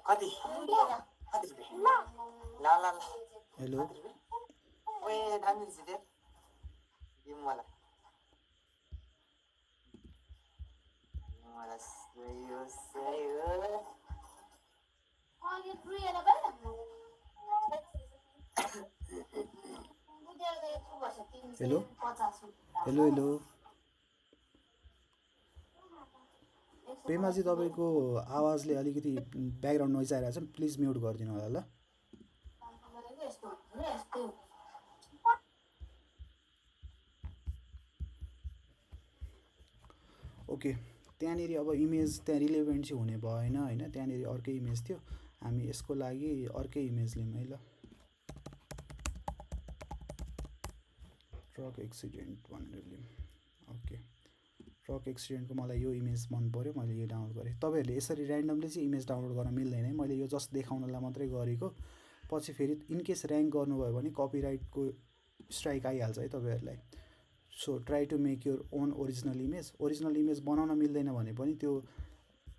कति कति रुपियाँ ल ल ल हेलो ओए दामी रहेछ त्यो दिउँ मलाई सही हो सही हो हेलो हेलो हेलो पेमाजी तपाईँको आवाजले अलिकति ब्याकग्राउन्ड नोइज आइरहेको छ, प्लिज म्युट गरिदिनु होला ल। ओके, त्यहाँनिर अब इमेज त्यहाँ रिलेभेन्ट चाहिँ हुने भएन होइन, त्यहाँनिर अर्कै इमेज थियो। हामी यसको लागि अर्कै इमेज लिउँ है ल। ट्रक एक्सिडेन्ट भनेर लिउँ। ओके, ट्रक एक्सिडेन्टको मलाई यो इमेज मन पऱ्यो, मैले यो डाउनलोड गरेँ। तपाईँहरूले यसरी ऱ्यान्डमली चाहिँ इमेज डाउनलोड गर्न मिल्दैन है, मैले यो जस्ट देखाउनलाई मात्रै गरेको। पछि फेरि इनकेस ऱ्याङ्क गर्नुभयो भने कपिराइटको स्ट्राइक आइहाल्छ है तपाईँहरूलाई। So try to make your own original image. Original image बनाउन मिल्दैन भने पनि त्यो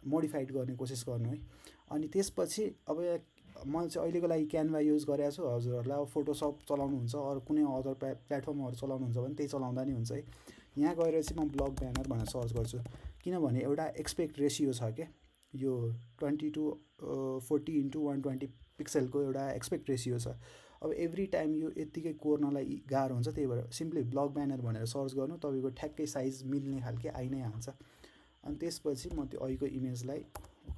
मोडिफाइड गर्ने कोसिस गर्नु है। अनि त्यसपछि अब मैले चाहिँ अहिलेको लागि क्यानभा युज गरेको छु। हजुरहरूलाई अब फोटोसप चलाउनुहुन्छ अरू कुनै अदर प्लेटफर्महरू चलाउनुहुन्छ भने त्यही चलाउँदा नि हुन्छ है। यहाँ गएर चाहिँ म ब्लक ब्यानर भनेर सर्च गर्छु, किनभने एउटा एक्सपेक्ट रेसियो छ क्या, यो 20/40x120 पिक्सलको एउटा एक्सपेक्ट रेसियो छ। अब एभ्री टाइम यो यत्तिकै कोर्नलाई गाह्रो हुन्छ, त्यही भएर सिम्पली ब्लक ब्यानर भनेर सर्च गर्नु, तपाईँको ठ्याक्कै साइज मिल्ने खालके आइ नै हाल्छ। अनि त्यसपछि म त्यो अहिलेको इमेजलाई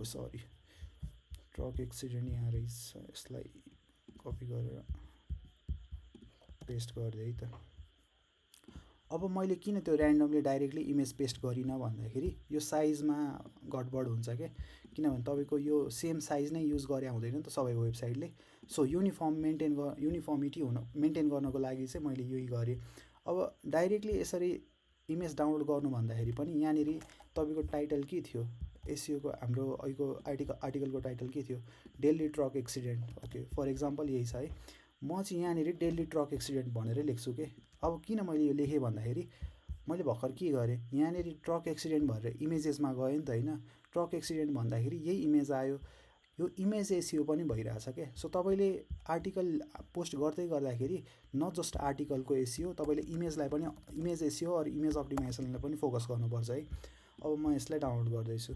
सरी ट्रक एक्सिडेन्ट यहाँ रहेछ, यसलाई कपी गरेर पेस्ट गरिदिएँ है त। अब मैले किन त्यो ऱ्यान्डमली डाइरेक्टली इमेज पेस्ट गरिनँ भन्दाखेरि यो साइजमा गडबड हुन्छ क्या, किनभने तपाईँको यो सेम साइज नै युज गरे हुँदैन नि त सबैको वेबसाइटले। सो युनिफर्मिटी मेन्टेन गर्नको लागि चाहिँ मैले यही गरेँ। अब डाइरेक्टली यसरी इमेज डाउनलोड गर्नु भन्दाखेरि पनि यहाँनिर तपाईँको टाइटल के थियो, एसइओको हाम्रो अहिलेको आर्टिकलको टाइटल के थियो, daily truck accident. Okay, for example यही छ है। म चाहिँ यहाँनिर डेली ट्रक एक्सिडेन्ट भनेरै लेख्छु कि। अब किन मैले यो लेखेँ भन्दाखेरि मैले भर्खर के गरेँ, यहाँनिर ट्रक एक्सिडेन्ट भनेर इमेजेसमा गएँ नि त होइन। ट्रक एक्सिडेन्ट भन्दाखेरि यही इमेज आयो, यो इमेज एसइओ पनि भइरहेछ क्या। सो तपाईँले आर्टिकल पोस्ट गर्दै गर्दाखेरि नट जस्ट आर्टिकलको एसइओ, तपाईँले इमेजलाई पनि इमेज एसइओ अरू इमेज अप्टिमाइजेसनलाई पनि फोकस गर्नुपर्छ है। अब म यसलाई डाउनलोड गर्दैछु।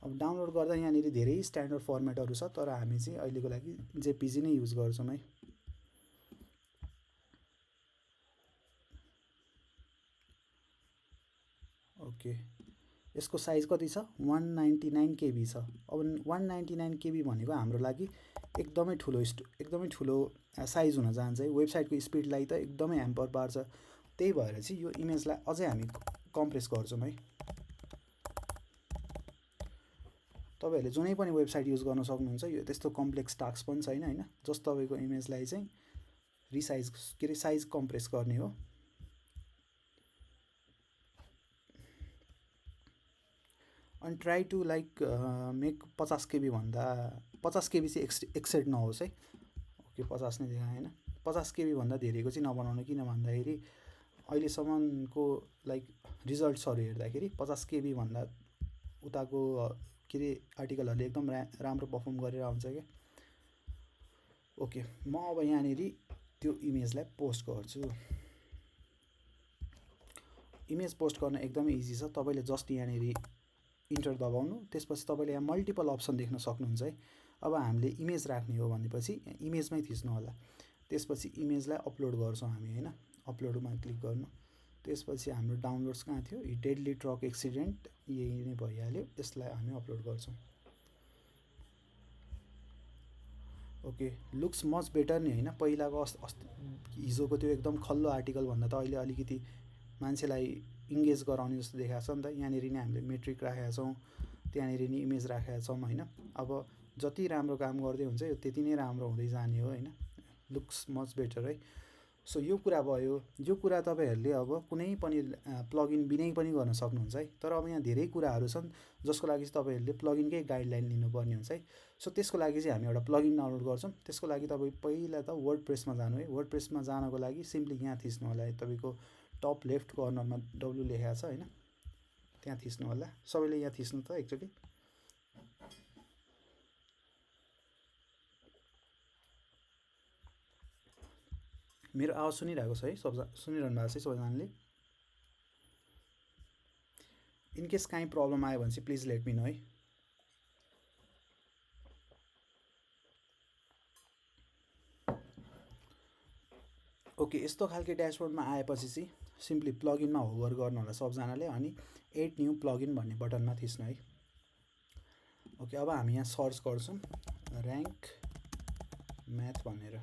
अब डाउनलोड गर्दा यहाँनिर धेरै स्ट्यान्डर्ड फर्मेटहरू छ, तर हामी चाहिँ अहिलेको लागि जेपिजी नै युज गर्छौँ है। ओके, यसको साइज कति छ, 199 केबी छ। अब 199 केबी भनेको हाम्रो लागि एकदमै ठुलो साइज हुन जान्छ है। वेबसाइटको स्पिडलाई त एकदमै ह्याम्पर पार्छ। त्यही भएर चाहिँ यो इमेजलाई अझै हामी कम्प्रेस गर्छौँ है। तपाईँहरूले जुनै पनि वेबसाइट युज गर्न सक्नुहुन्छ, यो त्यस्तो कम्प्लेक्स टास्क पनि छैन होइन। जस्ट तपाईँको इमेजलाई चाहिँ रिसाइज के अरे साइज कम्प्रेस गर्ने हो। अनि try to like make 50 KB भन्दा 50 केबी चाहिँ एक्सेड नहोस् है। ओके, 50 नै देखाएँ होइन, 50 केबी भन्दा धेरैको चाहिँ नबनाउनु, किन भन्दाखेरि अहिलेसम्मको लाइक रिजल्ट्सहरू हेर्दाखेरि 50 केबी भन्दा उताको के अरे आर्टिकलहरूले एकदम राम्रो पर्फर्म गरेर आउँछ क्या। ओके, म अब यहाँनिर त्यो इमेजलाई पोस्ट गर्छु। इमेज पोस्ट गर्न एकदमै इजी छ। तपाईँले जस्ट यहाँनिर इन्टर दबाउनु, त्यसपछि तपाईँले यहाँ मल्टिपल अप्सन देख्न सक्नुहुन्छ है। अब हामीले इमेज राख्ने हो भनेपछि इमेजमै थिच्नु होला, त्यसपछि इमेजलाई अपलोड गर्छौँ हामी होइन। अपलोडमा क्लिक गर्नु, त्यसपछि हाम्रो डाउनलोड्स कहाँ थियो, डेडली ट्रक एक्सिडेन्ट, यही नै भइहाल्यो। यसलाई हामी अपलोड गर्छौँ। ओके, लुक्स मच बेटर नि होइन। पहिलाको हिजोको त्यो एकदम खल्लो आर्टिकल भन्दा त अहिले अलिकति मान्छेलाई इङ्गेज गराउने जस्तो देखाएको छ नि त। यहाँनिर नि हामीले मेट्रिक राखेका छौँ, त्यहाँनिर नि इमेज राखेका छौँ होइन। अब जति राम्रो काम गर्दै हुन्छ यो त्यति नै राम्रो हुँदै जाने हो होइन। लुक्स मच बेटर है। सो यो कुरा भयो। यो कुरा तपाईँहरूले अब कुनै पनि प्लगइन बिनै पनि गर्न सक्नुहुन्छ है। तर अब यहाँ धेरै कुराहरू छन् जसको लागि चाहिँ तपाईँहरूले प्लगइनकै गाइडलाइन लिनुपर्ने हुन्छ है। सो त्यसको लागि चाहिँ हामी एउटा प्लगइन डाउनलोड गर्छौँ। त्यसको लागि तपाईँ पहिला त वर्डप्रेसमा जानु है। वर्डप्रेसमा जानको लागि सिम्पली यहाँ थिच्नु होला है, तपाईँको टप लेफ्ट कर्नरमा डब्लु लेखेको छ होइन, त्यहाँ थिच्नु होला। सबैले यहाँ थिच्नु त एकचोटि। मेरो आवाज सुनिरहेको छ है? सुनिरहनु भएको छ सबैजनाले? इनकेस काहीँ प्रब्लम आयो भने चाहिँ प्लिज लेट मी नो है। ओके, यस्तो खालके ड्यासबोर्डमा आएपछि चाहिँ सिम्पली प्लगइनमा होभर गर्नु होला सबजनाले, अनि एड न्यू प्लगइन भन्ने बटनमा थिच्नु है। ओके, अब हामी यहाँ सर्च गर्छौँ ऱ्याङ्क म्याथ भनेर।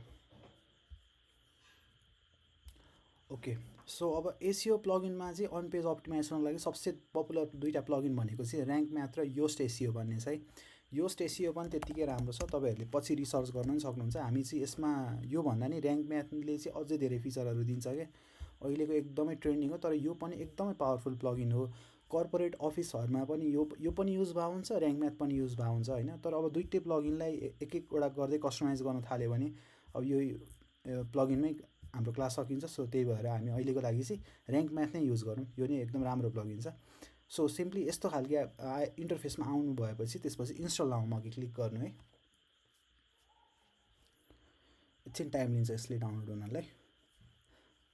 ओके, सो अब एसियो प्लगइनमा चाहिँ अन पेज अप्टिमाइजेसनको लागि सबसे पपुलर दुईवटा प्लगइन भनेको चाहिँ ऱ्याङ्क म्याथ र योस्ट एसियो भन्ने छ है। योस्ट एसियो पनि त्यत्तिकै राम्रो छ, तपाईँहरूले पछि रिसर्च गर्न पनि सक्नुहुन्छ। हामी चाहिँ यसमा योभन्दा नि ऱ्याङ्क म्याथले चाहिँ अझै धेरै फिचरहरू दिन्छ क्या, अहिलेको एकदमै ट्रेन्डिङ हो। तर यो पनि एकदमै पावरफुल प्लगइन हो। कर्पोरेट अफिसहरूमा पनि यो पनि युज भएको हुन्छ, ऱ्याङ्क म्याथ पनि युज भएको हुन्छ होइन। तर अब दुइटै प्लगइनलाई एक एकवटा गर्दै कस्टमाइज गर्न थाल्यो भने अब यो प्लगइनमै हाम्रो क्लास सकिन्छ। सो त्यही भएर हामी अहिलेको लागि चाहिँ ऱ्याङ्क म्याथ नै युज गरौँ, यो नै एकदम राम्रो प्लगइन छ। सो सिम्पली यस्तो खालके इन्टरफेसमा आउनु भएपछि त्यसपछि इन्स्टल नाउमा अघि क्लिक गर्नु है। एकछिन टाइम लिन्छ यसले डाउनलोड हुनलाई।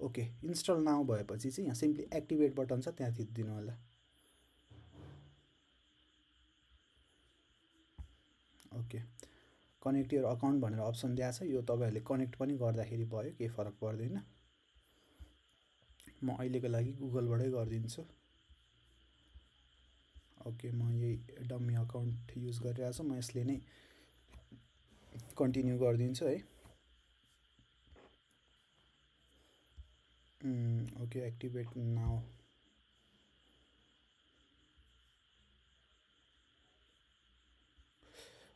ओके, इन्स्टल नाउ भएपछि चाहिँ यहाँ सिम्पली एक्टिभेट बटन छ, त्यहाँ थिचिदिनु होला। ओके, कनेक्ट योर अकाउन्ट भनेर अप्सन दिएको छ, यो तपाईँहरूले कनेक्ट पनि गर्दाखेरि भयो, केही फरक पर्दैन। म अहिलेको लागि गुगलबाटै गरिदिन्छु। ओके, म यही डम्मी अकाउन्ट युज गरिरहेको छु, म यसले नै कन्टिन्यू गरिदिन्छु है। Okay, activate now.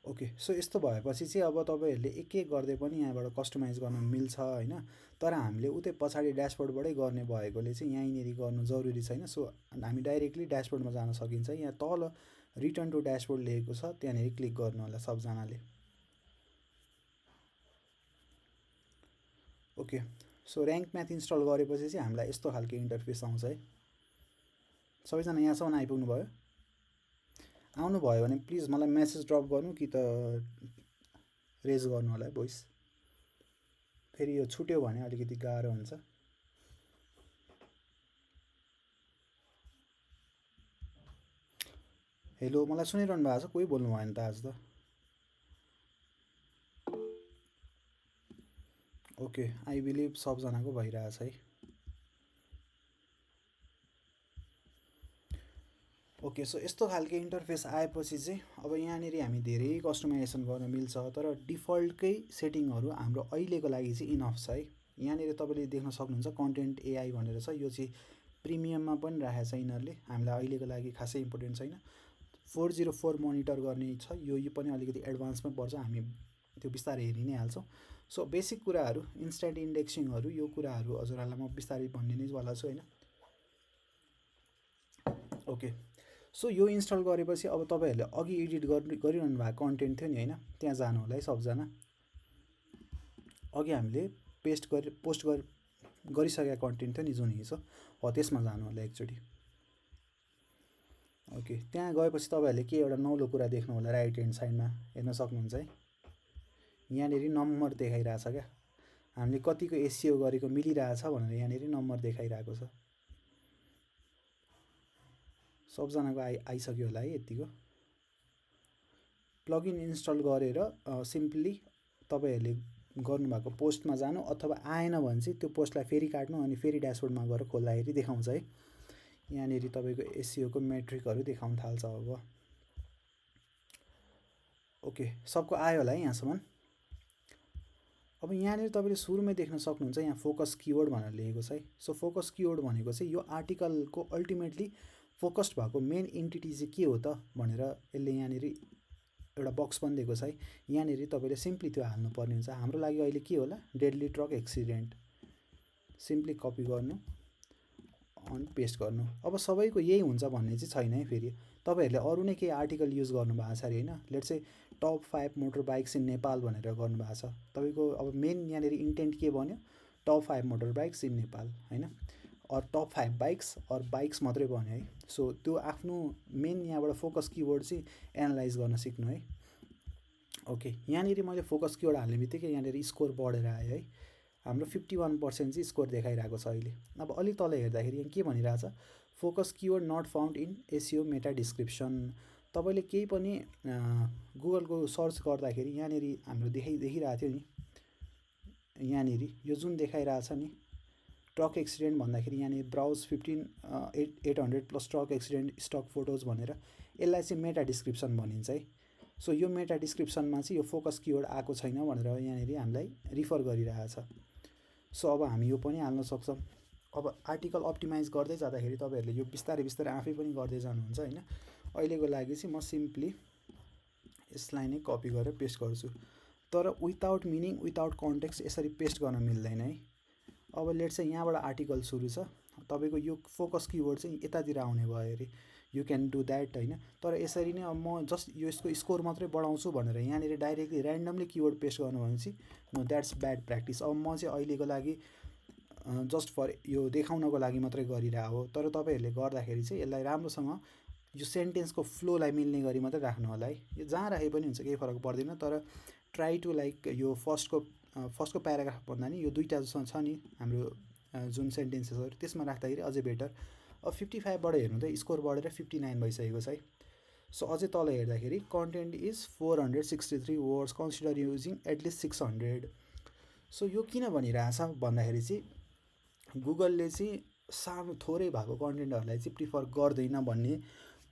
Okay, so यस्तो भएपछि चाहिँ अब तपाईँहरूले एक एक गर्दै पनि यहाँबाट कस्टमाइज गर्न मिल्छ होइन। तर हामीले उतै पछाडि ड्यासबोर्डबाटै गर्ने भएकोले चाहिँ यहीँनिर गर्नु जरुरी छैन। सो हामी डाइरेक्टली ड्यासबोर्डमा जान सकिन्छ। यहाँ तल रिटर्न टु ड्यासबोर्ड लेखेको छ, त्यहाँनिर क्लिक गर्नु होला सबजनाले। Okay, so rank math install गरेपछि चाहिँ हामीलाई यस्तो खालको इन्टरफेस आउँछ है। सबैजना यहाँसम्म आइपुग्नु भयो? आउनुभयो भने प्लिज मलाई मेसेज ड्रप गर्नु कि त रेज गर्नु होला है भोइस। फेरि यो छुट्यो भने अलिकति गाह्रो हुन्छ। हेलो, मलाई सुनिरहनु भएको छ? कोही बोल्नु भएन त आज त। ओके, आई बिलिभ सबजनाको भइरहेछ है। ओके, सो यस्तो खालके इन्टरफेस आएपछि चाहिँ अब यहाँनिर हामी धेरै कस्टमाइजेसन गर्न मिल्छ। तर डिफल्टकै सेटिङहरू हाम्रो अहिलेको लागि चाहिँ इनफ छ है। यहाँनिर तपाईँले देख्न सक्नुहुन्छ कन्टेन्ट एआई भनेर छ, यो चाहिँ प्रिमियममा पनि राखेको छ यिनीहरूले, हामीलाई अहिलेको लागि खासै इम्पोर्टेन्ट छैन। 404 मोनिटर गर्ने छ, यो पनि अलिकति एडभान्समै पर्छ, हामी त्यो बिस्तारै हेरि नै हाल्छौँ। सो बेसिक कुराहरू, इन्स्ट्यान्ट इन्डेक्सिङहरू, यो कुराहरू हजुरहरूलाई म बिस्तारै भन्ने नै वाला छु होइन। ओके, सो यो इन्स्टल गरेपछि अब तपाईँहरूले अघि एडिट गरिरहनु भएको कन्टेन्ट थियो नि होइन, त्यहाँ जानु होला है सबजना। अघि हामीले पोस्ट गरिसकेका कन्टेन्ट थियो नि जुन हिजो, हो त्यसमा जानु होला एकचोटि। ओके, त्यहाँ गएपछि तपाईँहरूले के एउटा नौलो कुरा देख्नु होला राइट ह्यान्ड साइडमा, हेर्न सक्नुहुन्छ है। यहाँनिर नम्बर देखाइरहेछ क्या, हामीले कतिको एसियो गरेको मिलिरहेछ भनेर यहाँनिर नम्बर देखाइरहेको छ। सबजनाको आइसक्यो होला है यतिको। प्लगइन इन्स्टल गरेर सिम्पली तपाईँहरूले गर्नुभएको पोस्टमा जानु, अथवा आएन भने चाहिँ त्यो पोस्टलाई फेरि काट्नु, अनि फेरि ड्यासबोर्डमा गएर खोल्दाखेरि देखाउँछ है। यहाँनिर तपाईँको एसियोको मेट्रिकहरू देखाउन थाल्छ अब। ओके, सबको आयो होला है यहाँसम्म। अब यहाँनिर तपाईँले सुरुमै देख्न सक्नुहुन्छ यहाँ फोकस किवर्ड भनेर लेखेको छ है। सो फोकस किवर्ड भनेको चाहिँ यो आर्टिकलको अल्टिमेटली फोकस्ड भएको मेन इन्टिटी चाहिँ के हो त भनेर यसले यहाँनिर एउटा बक्स पनि दिएको छ है। यहाँनिर तपाईँले सिम्पली त्यो हाल्नुपर्ने हुन्छ। हाम्रो लागि अहिले के होला, deadly truck accident. Simply copy गर्नु अनि पेस्ट गर्नु। अब सबैको यही हुन्छ भन्ने चाहिँ छैन है। फेरि तपाईँहरूले अरू नै केही आर्टिकल युज गर्नुभएको छ अरे होइन, लेट्स चाहिँ top 5 motor bikes in Nepal भनेर गर्नुभएको छ तपाईँको। अब मेन यहाँनिर इन्टेन्ट के भन्यो, top 5 motor bikes in Nepal होइन, or top 5 bikes or bikes मात्रै भन्यो है। सो त्यो आफ्नो मेन यहाँबाट फोकस किवर्ड चाहिँ एनालाइज गर्न सिक्नु है। ओके, यहाँनिर मैले फोकस किवर्ड हाल्ने बित्तिकै यहाँनिर स्कोर बढेर आयो है। हाम्रो 51% चाहिँ स्कोर देखाइरहेको छ अहिले। अब अलि तल हेर्दाखेरि यहाँ के भनिरहेछ, focus keyword not found in SEO meta description. तपाईँले केही पनि गुगलको सर्च गर्दाखेरि यहाँनिर हाम्रो देखिरहेको थियो नि, यहाँनिर यो जुन देखाइरहेछ नि ट्रक एक्सिडेन्ट भन्दाखेरि यहाँनिर browse 800 plus truck accident stock photos भनेर यसलाई चाहिँ मेटा डिस्क्रिप्सन भनिन्छ है। सो यो मेटा डिस्क्रिप्सनमा चाहिँ यो फोकस किवर्ड आएको छैन भनेर यहाँनिर हामीलाई रिफर गरिरहेछ। सो अब हामी यो पनि हाल्न सक्छौँ। अब आर्टिकल अप्टिमाइज गर्दै जाँदाखेरि तपाईँहरूले यो बिस्तारै बिस्तारै आफै पनि गर्दै जानुहुन्छ होइन। अहिलेको लागि चाहिँ म सिम्पली यसलाई नै कपी गरेर पेस्ट गर्छु, तर विदाउट मिनिङ विदाउट कन्टेक्स्ट यसरी पेस्ट गर्न मिल्दैन है। अब लेट चाहिँ यहाँबाट आर्टिकल सुरु छ, तपाईँको यो फोकस किवर्ड चाहिँ यतातिर आउने भयो अरे, यु क्यान डु द्याट होइन। तर यसरी नै अब म जस्ट यो यसको स्कोर मात्रै बढाउँछु भनेर यहाँनिर डाइरेक्टली ऱ्यान्डमली किवर्ड पेस्ट गर्नु भनेपछि नो, द्याट्स ब्याड प्र्याक्टिस। अब म चाहिँ अहिलेको लागि जस्ट फर यो देखाउनको लागि मात्रै गरिरहेको हो, तर तपाईँहरूले गर्दाखेरि चाहिँ यसलाई राम्रोसँग यो सेन्टेन्सको फ्लोलाई मिल्ने गरी मात्रै राख्नु होला है। यो जहाँ राखे पनि हुन्छ, केही फरक पर्दैन, तर ट्राई टु लाइक यो फर्स्टको प्याराग्राफ भन्दा नि यो दुईवटा छ नि हाम्रो जुन सेन्टेन्सेसहरू त्यसमा राख्दाखेरि अझै बेटर। अब 55बाट हेर्नु त स्कोर बढेर 59 भइसकेको छ है। सो अझै तल हेर्दाखेरि content is 463 words, consider using at least 600। So यो किन भनिरहेछ भन्दाखेरि चाहिँ गुगलले चाहिँ सानो थोरै भएको कन्टेन्टहरूलाई चाहिँ प्रिफर गर्दैन भन्ने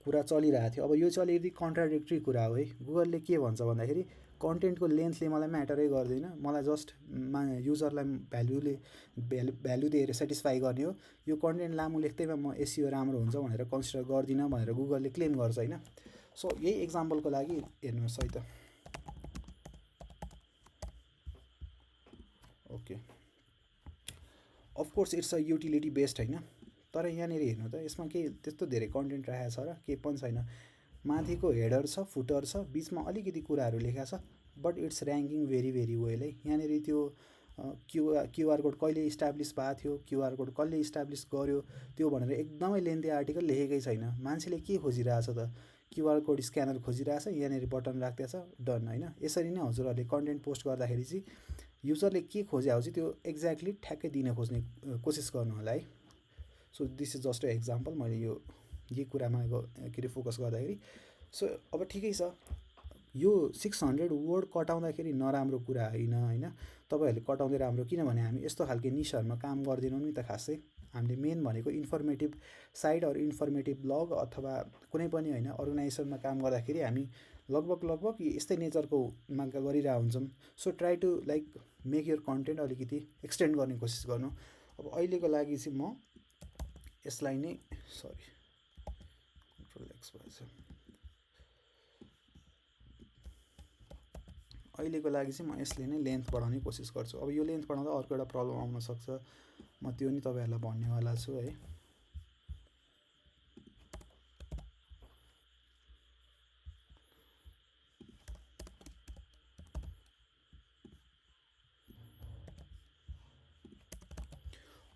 कुरा चलिरहेको थियो। अब यो चाहिँ अलिकति कन्ट्राडिक्ट्री कुरा हो है। गुगलले के भन्छ भन्दाखेरि कन्टेन्टको लेन्थले मलाई म्याटरै गर्दैन, मलाई जस्ट युजरलाई भ्यालु दिएर सेटिस्फाई गर्ने हो। यो कन्टेन्ट लामो लेख्दैमा म एसइओ राम्रो हुन्छ भनेर कन्सिडर गर्दिनँ भनेर गुगलले क्लेम गर्छ होइन। सो यही एक्जाम्पलको लागि हेर्नुहोस् है त। Okay, of course it's a utility based होइन, तर यहाँनिर हेर्नु त यसमा केही त्यस्तो धेरै कन्टेन्ट राखेको छ र केही पनि छैन। माथिको हेडर छ, फुटर छ, बिचमा अलिकति कुराहरू लेखेको छ, but it's ranking very very well है। यहाँनिर त्यो क्युआर कोड कहिले इस्टाब्लिस भएको थियो, क्युआर कोड कसले इस्टाब्लिस गर्यो त्यो भनेर एकदमै लेन्थी आर्टिकल लेखेकै छैन। मान्छेले के खोजिरहेछ त, क्युआर कोड स्क्यानर खोजिरहेछ, यहाँनिर बटन राख्दैछ, डन होइन। यसरी नै हजुरहरूले कन्टेन्ट पोस्ट गर्दाखेरि चाहिँ युजरले के खोजेको चाहिँ त्यो एक्ज्याक्टली ठ्याक्कै दिन खोज्ने कोसिस गर्नु होला है। So this is just a example, मैले यो यही कुरामा के अरे फोकस गर्दाखेरि। सो अब ठिकै छ, यो 600 वर्ड कटाउँदाखेरि नराम्रो कुरा होइन। तपाईँहरूले कटाउँदै राम्रो, किनभने हामी यस्तो खालको निशहरूमा काम गर्दैनौँ नि त खासै। हामीले मेन भनेको इन्फर्मेटिभ साइट अरू इन्फर्मेटिभ ब्लग अथवा कुनै पनि होइन अर्गनाइजेसनमा काम गर्दाखेरि हामी लगभग यस्तै नेचरकोमा गरिरहेको हुन्छौँ। So try to like make your content अलिकति एक्सटेन्ड गर्ने कोसिस गर्नु। अब अहिलेको लागि चाहिँ म यसलाई नै कन्ट्रोल एक्स भएछ। अहिलेको लागि चाहिँ म यसले नै लेन्थ बढाउने कोसिस गर्छु। अब यो लेन्थ बढाउँदा अर्को एउटा प्रब्लम आउन सक्छ, म त्यो नि तपाईँहरूलाई भन्नेवाला छु है।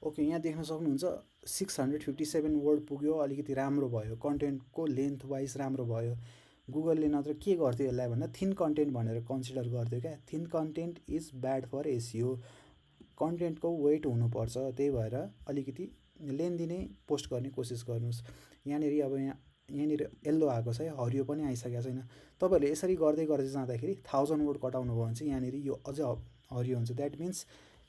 ओके, यहाँ देख्न सक्नुहुन्छ 657 वर्ड पुग्यो, अलिकति राम्रो भयो, कन्टेन्टको लेन्थ वाइज राम्रो भयो। गुगलले नत्र के गर्थ्यो यसलाई भन्दा थिन कन्टेन्ट भनेर कन्सिडर गर्थ्यो क्या। Thin content is bad for SEO, कन्टेन्टको वेट हुनुपर्छ, त्यही भएर अलिकति लेन्थी नै पोस्ट गर्ने कोसिस गर्नुहोस्। यहाँनिर अब यहाँनिर येल्लो आएको छ है, हरियो पनि आइसकेको छैन। तपाईँहरूले यसरी गर्दै जाँदाखेरि 1000 वर्ड कटाउनु भयो भने चाहिँ यहाँनिर यो अझै हरियो हुन्छ। द्याट मिन्स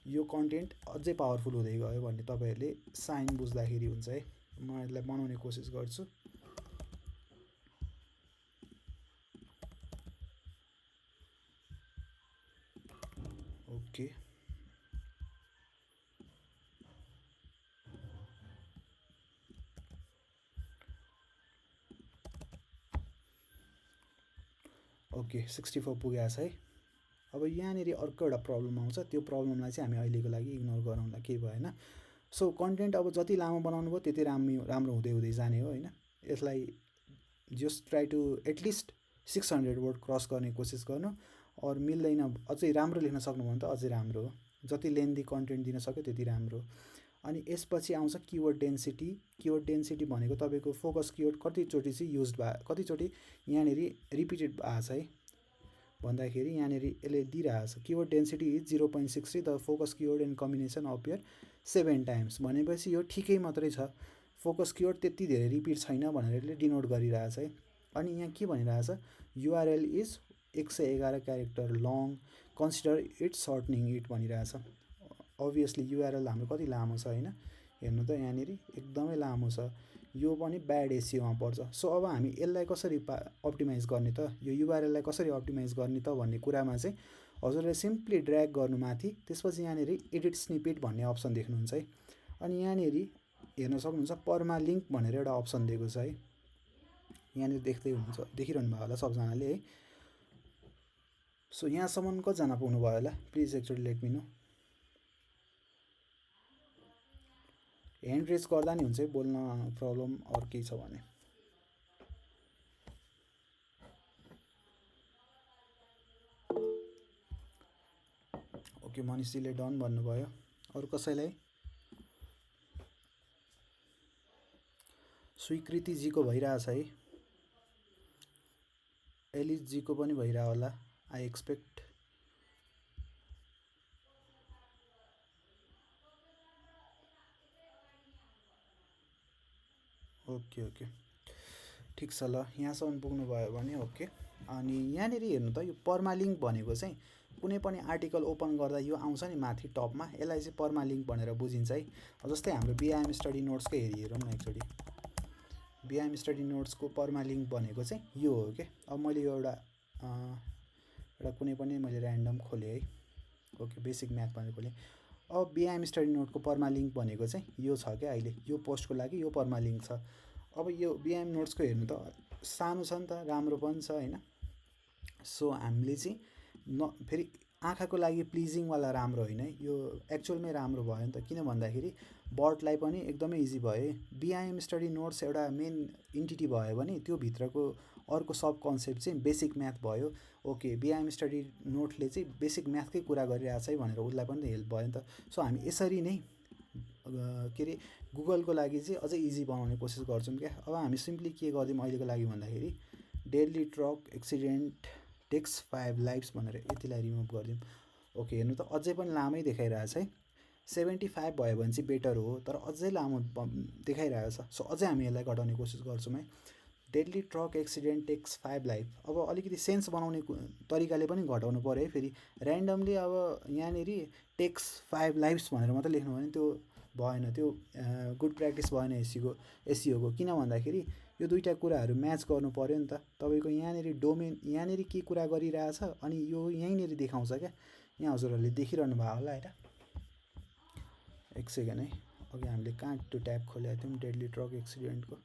यो कन्टेन्ट अझै पावरफुल हुँदै गयो भन्ने तपाईँहरूले साइन बुझ्दाखेरि हुन्छ है। म यसलाई बनाउने कोसिस गर्छु। ओके, ओके 64 पुगेको छ है। अब यहाँनिर अर्को एउटा प्रब्लम आउँछ, त्यो प्रब्लमलाई चाहिँ हामी अहिलेको लागि इग्नोर गरौँला, केही भएन। सो कन्टेन्ट अब जति लामो बनाउनु भयो त्यति राम्रो हुँदै जाने हो होइन। यसलाई just try to at least 600 word cross गर्ने कोसिस गर्नु, अरू मिल्दैन अझै राम्रो लेख्न सक्नुभयो भने त अझै राम्रो हो। जति लेन्थी कन्टेन्ट दिन सक्यो त्यति राम्रो। अनि यसपछि आउँछ किवर्ड डेन्सिटी। किवर्ड डेन्सिटी भनेको तपाईँको फोकस किवर्ड कतिचोटि चाहिँ युज भयो, कतिचोटि यहाँनिर रिपिटेड भएको छ है। भन्दाखेरि यहाँनिर यसले दिइरहेछ keyword density is 0.63 the focus keyword and combination appear 7 times भनेपछि यो ठिकै मात्रै छ फोकस किवर्ड त्यति धेरै रिपिट छैन भनेर यसले डिनोट गरिरहेछ है अनि यहाँ के भनिरहेछ URL is 111 character long consider it shortening it भनिरहेछ अभियसली युआरएल हाम्रो कति लामो छ हैन हेर्नु त यहाँनिर एकदमै लामो छ यो पनि ब्याड एसियोमा पर्छ सो अब हामी यसलाई कसरी अप्टिमाइज गर्ने त यो युआरएललाई कसरी अप्टिमाइज गर्ने त भन्ने कुरामा चाहिँ हजुरले सिम्पली ड्र्याग गर्नु माथि त्यसपछि यहाँनिर एडिट स्निपेट भन्ने अप्सन देख्नुहुन्छ है अनि यहाँनिर हेर्न सक्नुहुन्छ पर्मालिङ्क भनेर एउटा अप्सन दिएको छ है यहाँनिर देख्दै हुनुहुन्छ देखिरहनु भयो होला सबजनाले है सो यहाँसम्म कतिजना पुग्नु भयो होला प्लिज एकचोटि let me know hand raise गर्दा नि हुन्छ है बोल्न प्रब्लम अरू केही छ भने ओके मनिषजीले डन भन्नुभयो अरू कसैलाई स्वीकृतिजीको भइरहेछ है एलिसजीको पनि भइरह होला आई एक्सपेक्ट ओके ओके ठिक छ ल यहाँसम्म पुग्नुभयो भने ओके अनि यहाँनिर हेर्नु त यो पर्मालिङ्क भनेको चाहिँ कुनै पनि आर्टिकल ओपन गर्दा यो आउँछ नि माथि टपमा यसलाई चाहिँ पर्मालिङ्क भनेर बुझिन्छ है जस्तै हाम्रो बिआइएम स्टडी नोट्सकै हेरौँ न एकचोटि बिआइएम स्टडी नोट्सको पर्मालिङ्क भनेको चाहिँ यो हो के अब मैले यो एउटा कुनै पनि मैले ऱ्यान्डम खोलेँ है ओके बेसिक म्याथ भनेर खोलेँ अब बिआइएम स्टडी नोटको पर्मालिङ्क भनेको चाहिँ यो छ क्या अहिले यो पोस्टको लागि यो पर्मालिङ्क छ अब यो बिआइएम नोट्सको हेर्नु त सानो छ नि त राम्रो पनि छ हैन सो हामीले चाहिँ फेरि आँखाको लागि प्लिजिङवाला राम्रो होइन है यो एक्चुअलमै राम्रो भयो नि त किन भन्दाखेरि बर्डलाई पनि एकदमै इजी भयो बिआइएम स्टडी नोट्स एउटा मेन इन्टिटी भयो भने त्यो भित्रको अर्को सब कन्सेप्ट चाहिँ बेसिक म्याथ भयो ओके बिआइएम स्टडी नोटले चाहिँ बेसिक म्याथकै कुरा गरिरहेछ है भनेर उसलाई पनि हेल्प भयो नि त सो हामी यसरी नै के अरे गुगलको लागि चाहिँ अझै इजी बनाउने कोसिस गर्छौँ क्या अब हामी सिम्पली के गरिदिउँ अहिलेको लागि भन्दाखेरि daily truck accident takes 5 lives भनेर यतिलाई रिमुभ गरिदिउँ ओके हेर्नु त अझै पनि लामै देखाइरहेछ है 75 भयो भने चाहिँ बेटर हो तर अझै लामो देखाइरहेछ सो अझै हामी यसलाई घटाउने कोसिस गर्छौँ है deadly truck accident takes 5 life अब अलिकति सेन्स बनाउने तरिकाले पनि घटाउनु पऱ्यो है फेरि ऱ्यान्डमली अब यहाँनिर टेक्स 5 लाइफ्स भनेर मात्रै लेख्नु भने त्यो भएन त्यो गुड प्र्याक्टिस भएन एसियोको किन भन्दाखेरि यो दुईटा कुराहरू म्याच गर्नु पऱ्यो नि त तपाईँको यहाँनिर डोमेन यहाँनिर के कुरा गरिरहेछ अनि यो यहीँनिर देखाउँछ क्या यहाँ हजुरहरूले देखिरहनु भयो होला होइन एक सेकेन्ड है अघि हामीले कहाँ त्यो ट्याब खोलेको थियौँ डेडली ट्रक एक्सिडेन्टको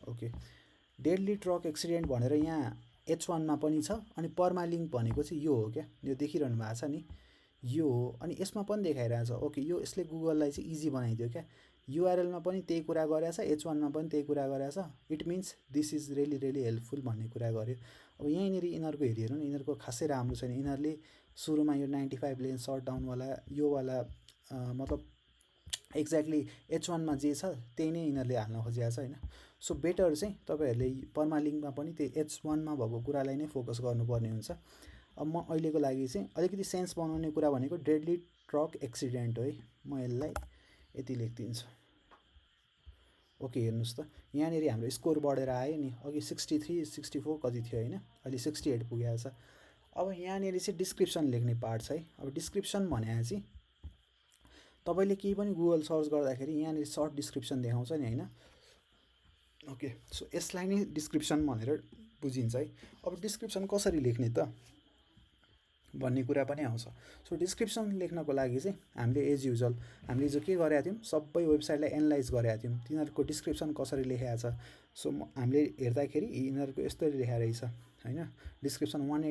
ओके डेडली ट्रक एक्सिडेन्ट भनेर यहाँ H1मा पनि छ अनि पर्मालिङ्क भनेको चाहिँ यो हो क्या यो देखिरहनु भएको छ नि यो हो अनि यसमा पनि देखाइरहेछ ओके यो यसले गुगललाई चाहिँ इजी बनाइदियो क्या युआरएलमा पनि त्यही कुरा गरेछ H1मा पनि त्यही कुरा गरेछ it means this is really helpful भन्ने कुरा गर्यो अब यहीँनिर यिनीहरूको हेरौँ न यिनीहरूको खासै राम्रो छैन यिनीहरूले सुरुमा यो 95 लेन्थ सर्ट डाउनवाला योवाला मतलब एक्ज्याक्टली H1मा जे छ त्यही नै यिनीहरूले हाल्न खोजिएको छ होइन सो बेटर चाहिँ तपाईँहरूले पर्मालिङ्कमा पनि त्यही H1मा भएको कुरालाई नै फोकस गर्नुपर्ने हुन्छ अब म अहिलेको लागि चाहिँ अलिकति सेन्स बनाउने कुरा भनेको डेडली ट्रक एक्सिडेन्ट हो है म यसलाई यति लेखिदिन्छु ओके हेर्नुहोस् त यहाँनिर हाम्रो स्कोर बढेर आयो नि अघि 63 64 कति थियो होइन अहिले 68 पुगेको छ अब यहाँनिर चाहिँ डिस्क्रिप्सन लेख्ने पार्ट छ है अब डिस्क्रिप्सन भने चाहिँ तपाईँले केही पनि गुगल सर्च गर्दाखेरि यहाँनिर सर्ट डिस्क्रिप्सन देखाउँछ नि होइन ओके सो यसलाई नै डिस्क्रिप्सन भनेर बुझिन्छ है अब डिस्क्रिप्सन कसरी लेख्ने त भन्ने कुरा पनि आउँछ सो डिस्क्रिप्सन लेख्नको लागि चाहिँ हामीले एज युजल हामीले जो के गरेका थियौँ सबै वेबसाइटलाई एनालाइज गरेका थियौँ तिनीहरूको डिस्क्रिप्सन कसरी लेखेको छ सो हामीले हेर्दाखेरि यिनीहरूको यस्तरी लेखेको रहेछ होइन डिस्क्रिप्सन 180